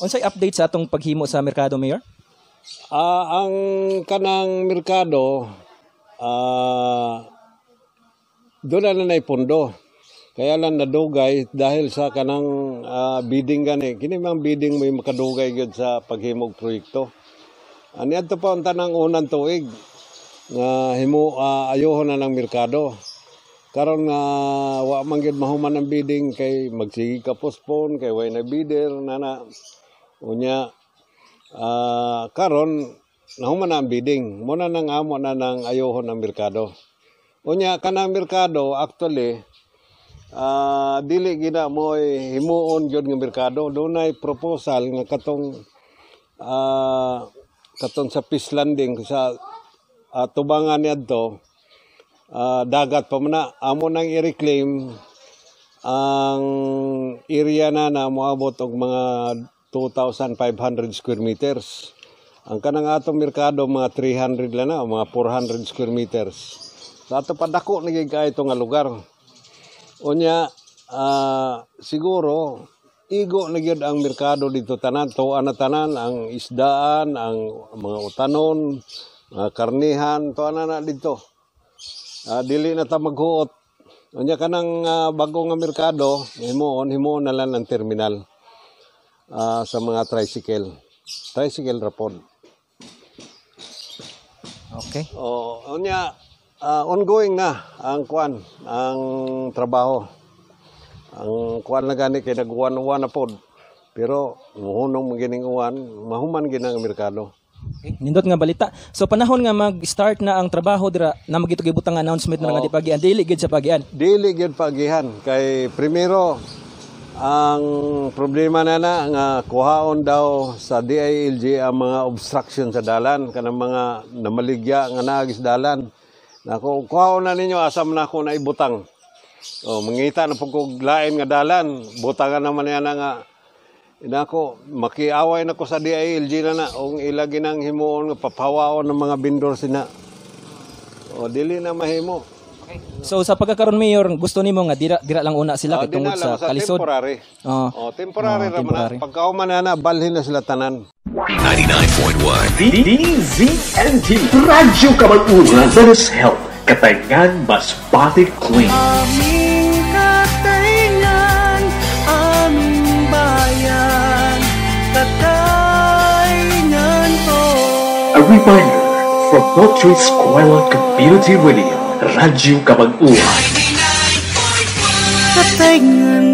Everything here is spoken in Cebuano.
Unsay update sa atong paghimo sa merkado, Mayor? Ang kanang merkado, doon na na pondo. Kaya lang nadugay dahil sa kanang bidding gani. Kini mang bidding may makadugay gyud sa paghimog proyekto. Ani adto pa ang tanang unang tuig nga himo ayohon na ng merkado. Karon nga wa man gyud mahuman ang bidding kay magsige ka postpone kay way na bidder na na. Unya karon nahuman na ang bidding. Muna nang amo na nang ayohon ang merkado. Unya kanang merkado, actually dili gina mo himuon gyud nga merkado. Dunay proposal nga katong sa fish landing sa tubangan niadto, dagat pa man na, amo nang i-reclaim ang area na na moabot og mga 2,500 square meters. Ang kanang atong merkado mga 300 lang na, o mga 400 square meters. Sa ato padako na gyud kaayo nga lugar. Unya siguro igo na gyud ang merkado dito tanan, tuan na tanan ang isdaan, ang mga utanon, mga karnihan, tuan na na dito. Dili na ta maghuot. Unya kanang bago nga merkado, himuon himuon na lang ang terminal sa mga tricycle. Tricycle ra pod. Okay. Oh, unya ongoing na ang kuan, ang trabaho. Ang kuan na gani kay nag-uwan-uwan na pod. Pero muhunong man gining uwan, mahuman gid ang merkado. Okay. Nindot nga balita. So panahon nga mag-start na ang trabaho dira na magito gibutang announcement na nga di pagian, dili gid sa pagian. Dili gyud pagihan kay primero ang problema na na nga kuhaon daw sa DILG ang mga obstruction sa dalan, kanang mga namaligya nga naagis dalan. Nako, kuhaon na ninyo, asa man ako na ibutang? O mangita na pud kog lain nga dalan, butangan naman niya na nga. Nako, makiaway na ko sa DILG na na ung ilagi nang himuon nga papawaon ng mga vendor sina. O dili na mahimo. So sa pagkakaron, Mayor, gusto nimo nga dira dira lang una sila Oh, kay tungod di na sa lang, sa kalisod. Temporary. Oh. Oh, temporary Oh, ra man na. temporary. Pagkauman na na, balhin na sila tanan. 99.1 DZNT Radyo Kabag-uhan. Let us help Catayngan Masbate Clean. Aming Catayngan, aming bayan, Catayngan ko. A reminder from Notre Escuela Community Radio, Radyo Kabag-uhan. Catayngan.